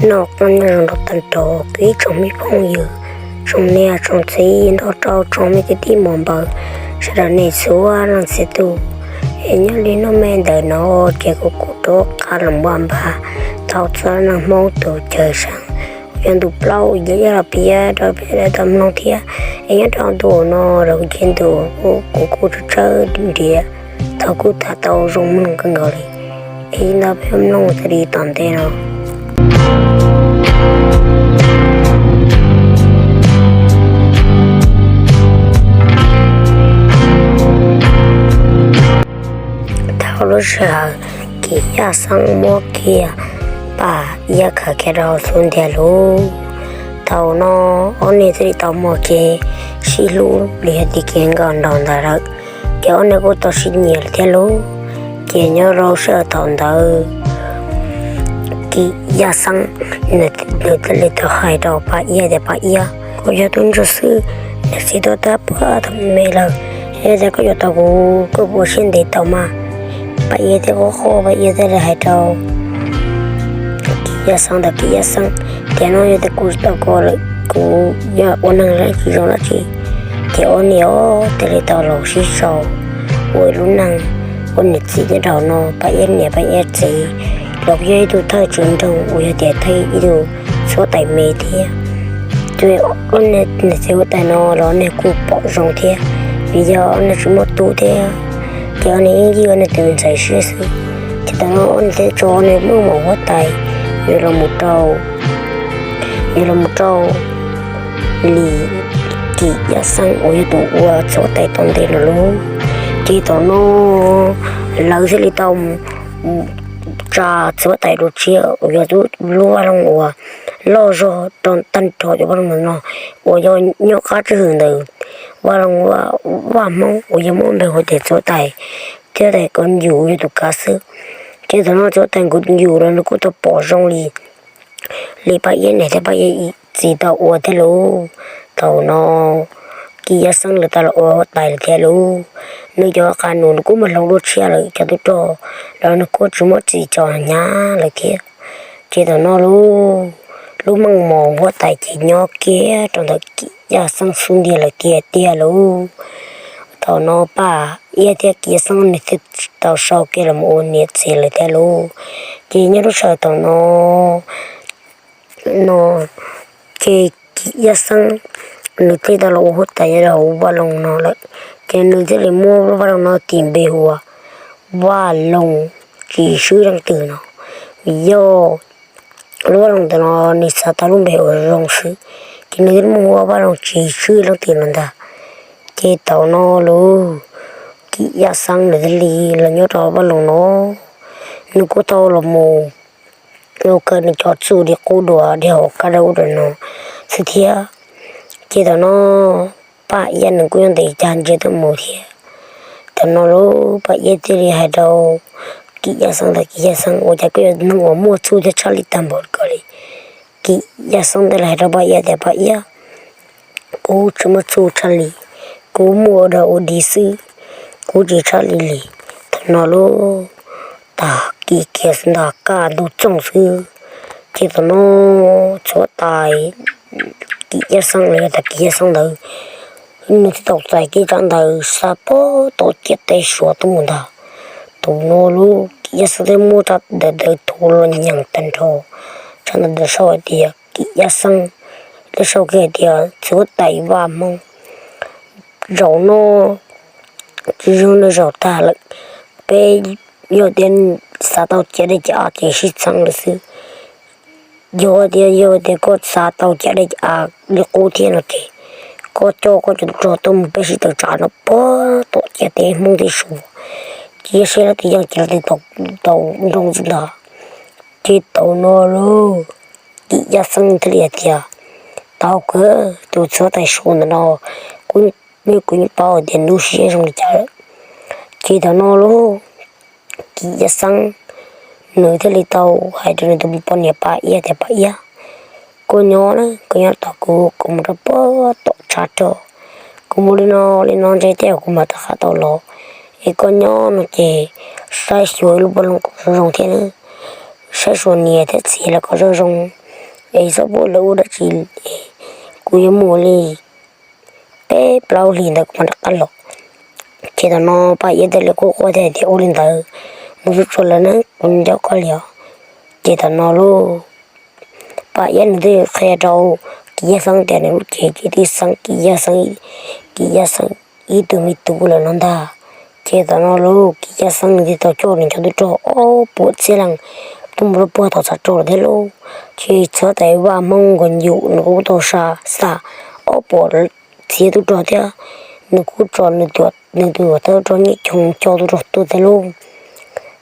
Nyob zoo rau tag nrho kuv ib tsoom me phooj ywg, tsoom niam tsoom txiv nrog rau tsoom me kwv tij muam npawg sawv daws nej txhua leej txhia tus. Es nyob li hnub me ntawm no ces kuv kuj rov qab los npaj npab thaum txhua leej Hmoob tus cawm seej uas yog ntu plaub yog los piav rau peb tau mloog thiab. Es nyob rau ntu no los kuv ces ntu kuv kuj tsawg tsawg nrhiav thaum kuj tham tau zoo mloog kawg nkaus li. Es ntawd peb mloog txog li tom ntej no. Thaum lub sij hawm Kim Yaj Xeeb muab kiag Paj Iab khaws kiag rau xub ntiag lawm, thaum no ob niag thiaj li tau muaj kev sib hlub los yog tias kev nkauj nraug ntawd lawm, ces ob niag kuj tau sib nyiam lawm thiab lauj. Ces nyob rau sij hawm thaum ntawd Kim Yaj Xeeb nws thiaj li tau hais rau Paj Iab tias, Paj Iab, kuv yog tub ntsuag xwb, niam txiv tuag tab puag thaum me lawm, yog tias koj yuav tau kuv koj puas siab ntev tau mas? Paj Iab thiaj quaj quaj, Paj Iab thiaj li hais rau Kim Yaj Xeeb tias, Kim Yaj Xeeb, tiam no yog tias kuv tsis tau koj lawm kuv yuav ua neeg tsis zoo dab tsi. Ces ob niag thiaj li tau los sib sau ua ib lub neej ua niam txiv nyob rau no, Paj Iab niam Paj Iab txiv los yog ib tug thawj tswv nroog uas yog tias thawj ib tug txhuab tais me thiab. Ces ob niag niam txiv huab tais no los ob niag kuj pom zoo thiab, vim yog ob niag tsis muaj tub thiab, ces ob niag yeej yog ob niag tus ntxhais siab xwb. Ces thaum no ob niag thiaj tso ob niag meej mom huab tais yuav los mus rau, yuav los mus rau li Kim Yaj Xeeb uas yog tus ua txhuab tais tom ntej no lauj. Ces thaum no lawv thiaj li tau tsa txhuab tais dua tshiab uas yog lub vaj loog uas loj zog rau tag nrho cov vaj loog no, uas yog nyob qab tswj hwm ntawm vaj loog Vaj Hmoob uas yog muab npe hu tias txhuab tais, txhuab tais Nkauj Yus yog tus kav xwb. Ces thaum no txhuab tais Nkauj Yus los nws kuj tau pom zoo li li Paj Iab niam thiab Paj Iab txiv tau ua thiab lauj. Thaum no Kim Yaj Xeeb lawv tau los ua huab tais lawm thiab lauj. Nws cov qab nus nws kuj muab hloov dua tshiab lawm, cov tub rog los nws kuj tsis muab txim tso hnyav lawm thiab. Ces thaum no lauj, lub meej mom huab tais ces nyob kiag rau ntawm Kim Yaj Xeeb xub ntiag lawm tiag tiag lauj. Thaum no Paj Iab thiab Kim Yaj Xeeb nws thiaj tau sau kiag los mus ua niam txiv lawm thiab lauj. Ces nyob lub sij hawm thaum no, no ces Kim Yaj Xeeb nws thiaj tau los ua huab tais nyob rau hauv vaj loog no lawm. Ces nws thiaj li muab lub vaj loog no tis npe hu ua Vaj Loog Tsis Swb Leej Twg no. Yog lub vaj loog ntawm no nws xav tau lub npe uas zoo xwb, ces nws thiaj muab hu ua Vaj Loog Tsis Swb Leej Twg no ntag. Ces thaum no lauj, Kim Yaj Xeeb nws thiaj li los nyob rau vaj loog no, nws kuj tau los mus ua kaw nws cov txuj li qub dua dhia hauv kab dawb ub dua no xwb thiab. Ces thaum no Paj Iab nws kuj nyob ntev cas ntsia tuaj mus thiab. Thaum no lauj, Paj Iab thiaj li hais rau Kim Yaj Xeeb tias, Kim Yaj Xeeb, ua cas koj yog neeg uas muaj txuj thiab tshaj lij tag npaum li? Kim Yaj Xeeb thiaj li hais rau Paj Iab tias, Paj Iab, kuv tsis muaj txuj tshaj li, kuv muaj ua dog ua dig xwb, kuv tsis tshaj li li. Thaum no lauj, tag kis kiag ntag kaj ntug txooj xwb, ces thaum no txhuab tais Kim Yaj Xeeb los yog tias Kim Yaj Xeeb ntawd, nws thiaj tau txais kiag tsab ntawv xa puag tom ciam teb Suav tuaj mus ntag. Thaum no lauj, Kim Yaj Xeeb thiaj muab tsab ntawv ntawd thuav los nyeem tag nrho, tsab ntawv ntawd sau hais tias, Kim Yaj Xeeb, thiab sau kiag hais tias, txhuab tais Vaj Hmoob, zaum no tsis zoo li zaum tag lawm, peb yog tias xav tau cia dej cia av ces sib txheeb lawm xwb. Yog tias, yog tias koj xav tau cia dej cia av li qub thiab no ces koj coj koj cov tub rog tuaj mus peb sib tawm tsam no puag tom ciam teb Hmoob teb Suav, cia seb leej twg yeej cia leej twg tau nroo xwb ntag. Ces thaum no lauj, Kim Yaj Xeeb thiaj li hais tias, tau kawg, tus txhuab tais Suav ntawm no, kuv, kuv yeej paub tias nws siab zoo li cas lawm. Ces thaum no lauj, Kim Yaj Xeeb nws thiaj li tau hais rau nws tus poj niam Paj Iab tias, Paj Iab, koj nyob na, koj nyob tos kuv, kuv mus rau puag tom tshav rog, kuv mus li no li no ntshe tej zaum kuv mam rov qab tau los. Es koj nyob no ces saib xyuas lub vaj loog kom zoo zoo thiab nawb, saib xyuas niam thiab txiv los kom zoo zoo, es txhob pub lawv ua dab tsi, kuv yuav mus li peb plaub hlis ntawd kuv mam rov qab los. Ces thaum no Paj Iab thiaj li quaj quaj thiab tias, Ua li ntawd mus tsuag tsuag lawm na, kuv nco koj li os. Ces thaum no lub Paj Iab nws twb qhia rau Kim Yaj Xeeb tias nws lub cev ces twb xeeb Kim Yaj Xeeb, Kim Yaj Xeeb ib tug me tub lawm no ntag. Ces thaum no lub Kim Yaj Xeeb nws thiaj tau coj nws cov tub rog ob puas txhiab leej tuaj mus rau puag tom txhais rau lawm thiab lauj. Ces txhua tais vaj Hmoob Nkauj Yum nws kuj tau xa ob puas txhiab tub rog thiab, nws kuj tso nws tus thawj rog Nyiaj Choo coj tub rog tuaj thiab lauj.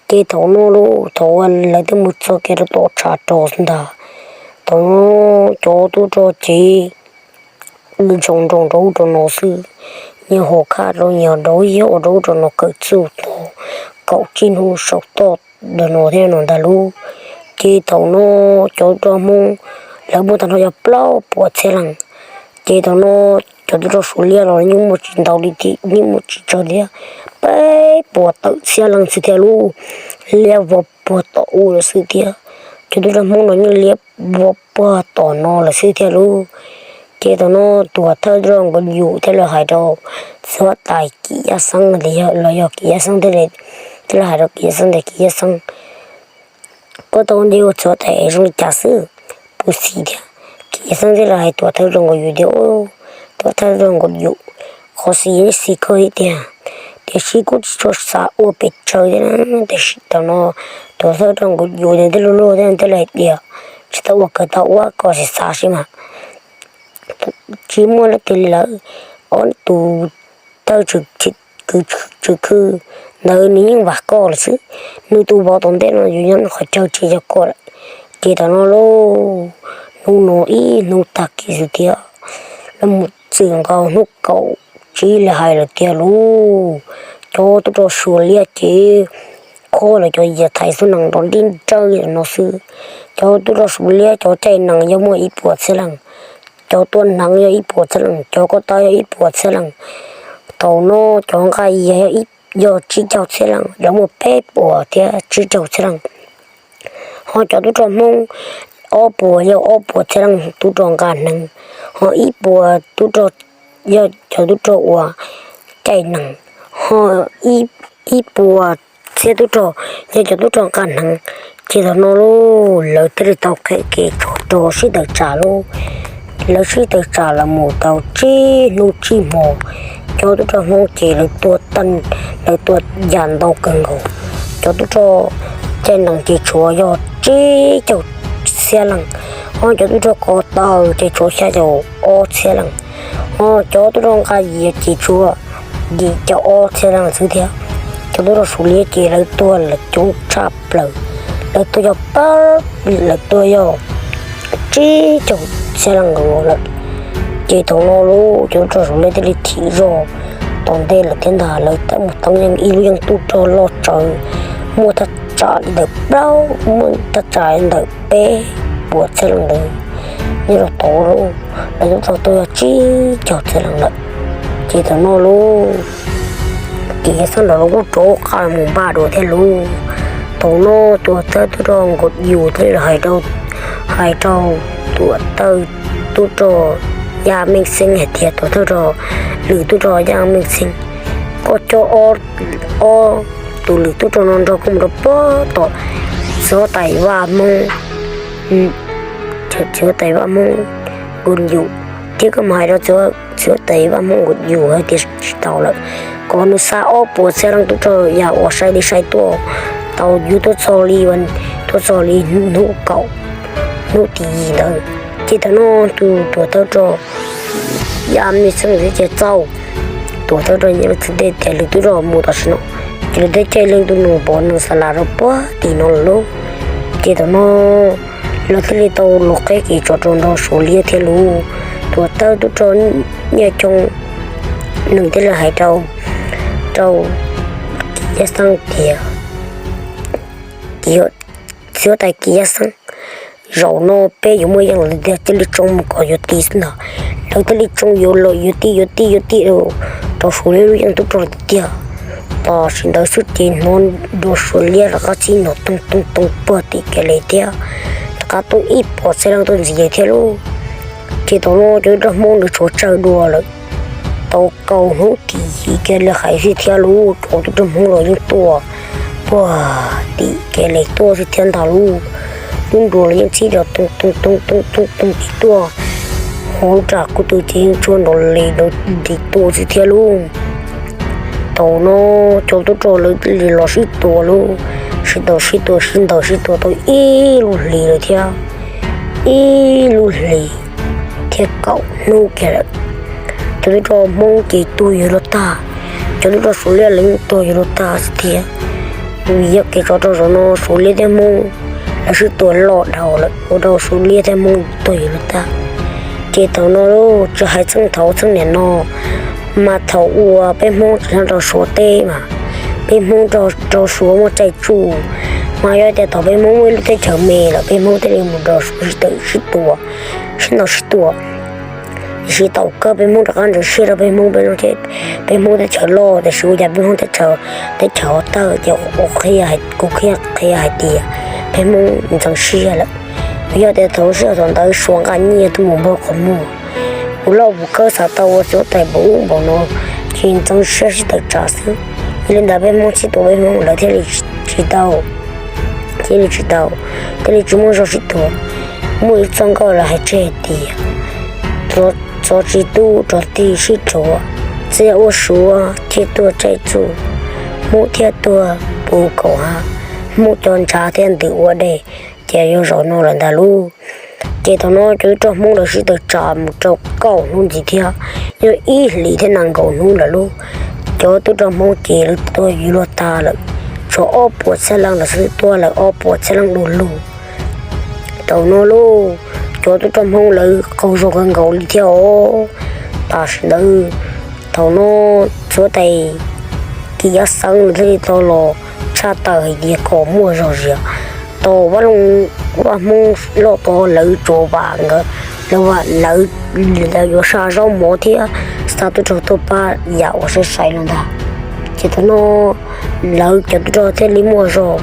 Ces thaum no lauj, thaum uas lawv twb mus txog kiag rau tom txhais rau ntag, thaum no cov tub rog ces nws tsaus nraum rau ub rau no xwb, nyias hos khaj rau nyias, rau ub rau no, kawm txuj tau kaum tsib hnub saum toj no thiab no ntag lauj. Ces thaum no cov tub rog Hmoob lawv muaj tag nrho yog plaub puas txhiab leej. Ces thaum no cov tub rog Suav liab los yeej muaj tsis ntau li thiab, yeej muaj tsis tsawg thiab, peb puas tawm txhiab leej xwb thiab lauj. Liab vog puag tom ub lawm xwb thiab. Cov tub rog Hmoob no yeej liab vog puag tom no lawm xwb thiab lauj. Ces thaum no tus thawj tub rog Nkauj Yum thiaj li hais rau txiv huab tais Kim Yaj Xeeb tias, los yog Kim Yaj Xeeb thiaj li hais rau Kim Yaj Xeeb tias, Kim Yaj Xeeb, koj tau nce ua txiv huab tais zoo li cas xwb, puas xis thiab? Kim Yaj Xeeb thiaj li hais tus thawj tub rog Nkauj Yum tias, Tus thawj tub rog Nkauj Yum, qhov xis yeej xis kawg li tiag, tiam sis kuj tsis tshua xav ua pes tsawg thiab na, tiam sis thaum no tus thawj tub rog Nkauj Yum nws twb luag luag thiab, nws thiaj li hais tias, Tsis tau ua kawg, tau ua kom xav xav seb mas tsis muaj leej twg li lawm. Ob tug thawj tswv khw ntawd nws yeej vam koj lawm xwb, nws tus vauv tom ntej no yuav nyob qhov chaw tsis yog koj lawm. Ces thaum no lauj, hnub no ib hnub tag kis xwb thiab, los mus txog nkaus hnub kaum tsib li hais lawm tiag lauj, cov tub rog Suav liab ces khob lawv cov yias thaiv xub nees nrov nrib nrawj no xwb. Cov tub rog Suav liab cov caij nees yog muaj ib puas txhiab leej, cov tua hneev yog ib puas txhiab leej, cov ko taw yog ib puas txhiab leej. Thaum no cov nqa yias yog tsib caug txhiab leej, lawv muaj peb puas thiab tsib caug txhiab leej. Ho cov tub rog Hmoob ob puas yog ob puas txhiab leej tub rog nqa hneev, ho ib puas tub rog yog cov tub rog uas caij nees, ho ib puas txhiab tub rog yog cov tub rog nqa hneev. Ces thaum no lauj, lawv thiaj li tau qheb kev tsov rog sib tawm tsam lauj. Lawv sib tawm tsam los mus tau tsib hnub tsib hmo, cov tub rog Hmoob ces lawv tua teej, lawv tua yam ntau kawg nkaus. Cov tub rog caij nees ces tshuav yog tsib caug txhiab leej, ho cov tub rog ko taw ces tshuav xya caum ob txhiab leej, ho cov tub rog nqa yias ces tshuav yim caum ob txhiab leej xwb thiab. Cov tub rog Suav liab ces lawv tuag lawm coob tshaj plaws, lawv tuag yog pab, lawv tuag yog tsib caug txhiab leej nkaus lawm. Ces thaum no lauj, cov tub rog Suav liab thiaj li thim zog tom ntej lawm thiab ntag. Lawv tab mus teeb yeej ib lub yeej tub rog loj tsawv, muaj thaj tsam li ntawm plaub, muaj thaj tsam li ntawm peb puas txhiab leej ntawd. Nyob rau tod lauj, lawv tub rog tuag yog tsib caug txhiab leej lawm. Ces thaum no lauj, ces Yaj Xeeb los lawv kuj rov qab mus npaj dua thiab lauj. Thaum no tus thawj tub rog Nkaus Yus thiaj li hais rau, hais rau tus thawj tub rog Yaj Meej Xeeb hais tias, tus thawj rog, lwm tub rog Yaj Meej Xeeb, koj coj ob, ob tus lwm tub rog no nrog koj mus rau puag tom txiv huab tais Vaj Hmoob, txiv huab tais Vaj Hmoob Nkaus Yus, thiab koj mus hais rau txiv huab tais Vaj Hmoob Nkaus Yus hais tias tsis tau lawm, kom nws xa ob puas txhiab leej tub rog yam uas sai li sai tuaj tau yug tuaj txog li, tuaj txog li hnub kaum, hnub tim yim ntawd. Ces thaum no tus, tus thawj rog Yaj Meej Xeeb thiaj tias txaus. Tus thawj rog Yaj Meej Xeeb thiaj tias lwm tub rog mus tam sim no. Ces lawv thiaj caij leej tub nus pov nees xa las rau puag tim no lawm lauj. Ces thaum no lawv thiaj li tau los qheb kev tsov rog nrog Suav liab thiab lauj. Tus thawj tub rog Nyiaj Choo nws thiaj li hais rau, rau Kim Yaj Xeeb tias, Txiv huab tais Kim Yaj Xeeb, zaum no peb yuav muaj yeej lawm tiag, cia li tsoo mus kom yuav tij xwb ntag. Lawv thiaj li tsoo yuav los yuav tij yuav tij yuav tij rau Suav liab lub yeej tub rog tiag tiag. Tam sim ntawd xwb ces hnov dua Suav liab rov qab txib nrov toog toog toog puag tim kev li thiab. Rov qab tuaj ib puas txhiab leej tuaj ntxiv thiab lauj. Ces thaum no cov tub rog Hmoob ntawd tshuav tsawg dua lawm, tau kaum hnub tim kiag li hais xwb thiab lauj, cov tub rog Hmoob los yeej tuaj puag tim kev li tuaj xwb thiab ntag lauj. Lub nruas los yeej txhib rau too too too too too tim tuaj, hauv lub raj qub tw ces yeej tsuag nrov li nrov nti tuaj xwb thiab lauj. Thaum no cov tub rog lawv thiaj li los sib tua lauj, sib tua sib tua sib ntaus sib tua tau ib lub hlis lawm thiab, ib lub hlis thiab kaum hnub kiag lawm. Cov tub rog Hmoob ces tuag yuav luag tag, cov tub rog Suav liab los yeej tuag yuav luag tag xwb thiab. Vim yog kev tsov rog zaum no Suav liab thiab Hmoob lawv sib tua loj dhau lawm, ua rau Suav liab thiab Hmoob tuag yuav luag tag. Ces thaum no tsis hais txheej thaum txheej niam no, mas thaum uas peb Hmoob tsis nyob rau Suav teb mas peb Hmoob rau Suav muaj tsaij tsuj, mas yog tias thaum peb Hmoob muaj ib lub teb chaws me lawm peb Hmoob thiaj li mus nrog Suav sib tawm sib tua, sib ntaus sib tua. Tiam sis thaum kawg peb Hmoob rov qab ntxeev siab rau peb Hmoob, peb Hmoob teb chaws loj tiam sis ua cas peb Hmoob teb chaws, teb chaws tawg ces ua qhia, kuv qhia qhia hais tias peb Hmoob ntxeev siab lawm. Yog tias thaum sij hawm thaum ntawd Suav nqa nyiaj tuaj mus npog qhov muag, ua loj ua kawg xav tau ua txuj tais npaum ub npaum no, ces ntxeev siab sib tawm tsam xwb. Yog li ntawd peb Hmoob sib tua peb Hmoob lawv thiaj li tsis tau, thiaj li tsis tau, thiaj li tsis muaj zog sib tua. Muaj ib txoj nkauj lawv hais tseg hais tias, txov tsis tub rog tig sib rhuav, txiv ua Suav thiaj tuag tsaij txuj, Hmoob thiaj tuag puv kaum hav, Hmoob cov ntshav thiaj ntws ua dej, ces yog zaum no lawm ntag lauj. Ces thaum no cov tub rog Hmoob lawv sib tawm tsam mus rau kaum hnub ntxiv thiab, yog ib hlis thiab nees nkaum hnub lawm lauj. Cov tub rog Hmoob ces lawv tuag yuav luag tag lawm, tshuav ob puas txhiab leej los xwb, tuag lawm ob puas txhiab leej du lug. Thaum no lauj, cov tub rog Hmoob lawv qaug zog kawg nkaus li thiab os. Tam sim ntawd, thaum no txuav tais Kim Yaj Xeeb lawv thiaj li tau los tshaj tawm hais tias kom muaj zog zias. Tau Vaj Loog, Vaj Hmoob loj tod lawv tsuas vam nkawd, lawv vam lawv, lawv yuav saj zaub mov thiab xa tub rog tuaj pab yam uas sai sai los ntag. Ces thaum no lawv cov tub rog thiaj li muaj zog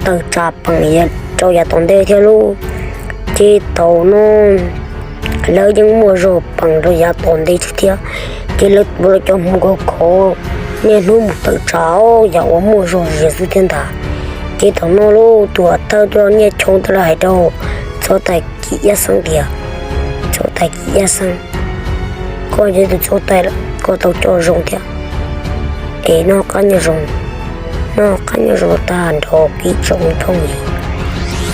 tawm tsam peem rau yav tom ntej thiab lauj. Ces thaum no lawv yeej muaj zog peem rau yav tom ntej thiab, ces lawv tuav lawv cov hmuv khov khov niaj hnub mus tawm tsam yam uas muaj zog zias xwb thiab ntag. Ces thaum no lauj, tus thawj tub rog Nyiaj Choo thiaj li hais rau txuav tais Kim Yaj Xeeb tias, txuav tais Kim Yaj Xeeb, koj yog tus txuav tais lawm koj tau coj zoo thiab, es noj qab nyob zoo, noj qab nyob zoo tag nrho pib tsoom phooj ywg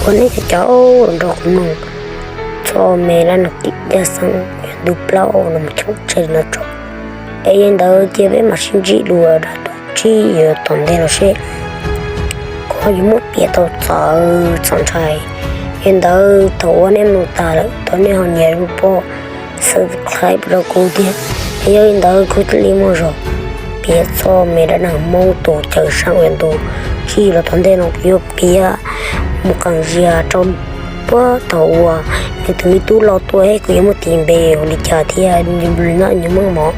uas nej cov caum los nrog kuv mloog txoj me dab neeg Kim Yaj Xeeb ntu plaub no mus cheem tseg li no tso. Es yog li ntawd cia peb mam sib ntsib dua daim tsib tom ntej no seb kuv ho yuav muab piav tau txawv txaus ntshai. Yog li ntawd thaum uas nej mloog tag lawm thov nej ho nias lub pob subscribe rau kuv thiab. Es yog li ntawd kuv thiaj li muaj zog piav txoj me dab neeg Hmoob tus cawm seej uas ntu tsib los tom ntej no kuv yuav piav mus qee zaus rau puag thaum uas nws tus me tub los tuaj es kuv yuav muab tis npe ua li cas thiab nws muaj li cas mog.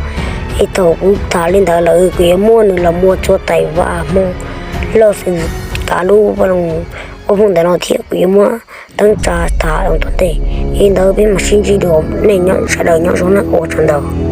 Es thaum kuv tham li ntawd lawm kuv yuav muab nws los ua txuav tais Vaj Hmoob loj xws li kav lub Vaj Loog ua Hmoob ntawm no thiab kuv yuav muab teeb tsa tham rau tom ntej. Yog li ntawd peb mam sib ntsib dua, nej nyob sawv daws nyob zoo nawb, ua tsaug ntau.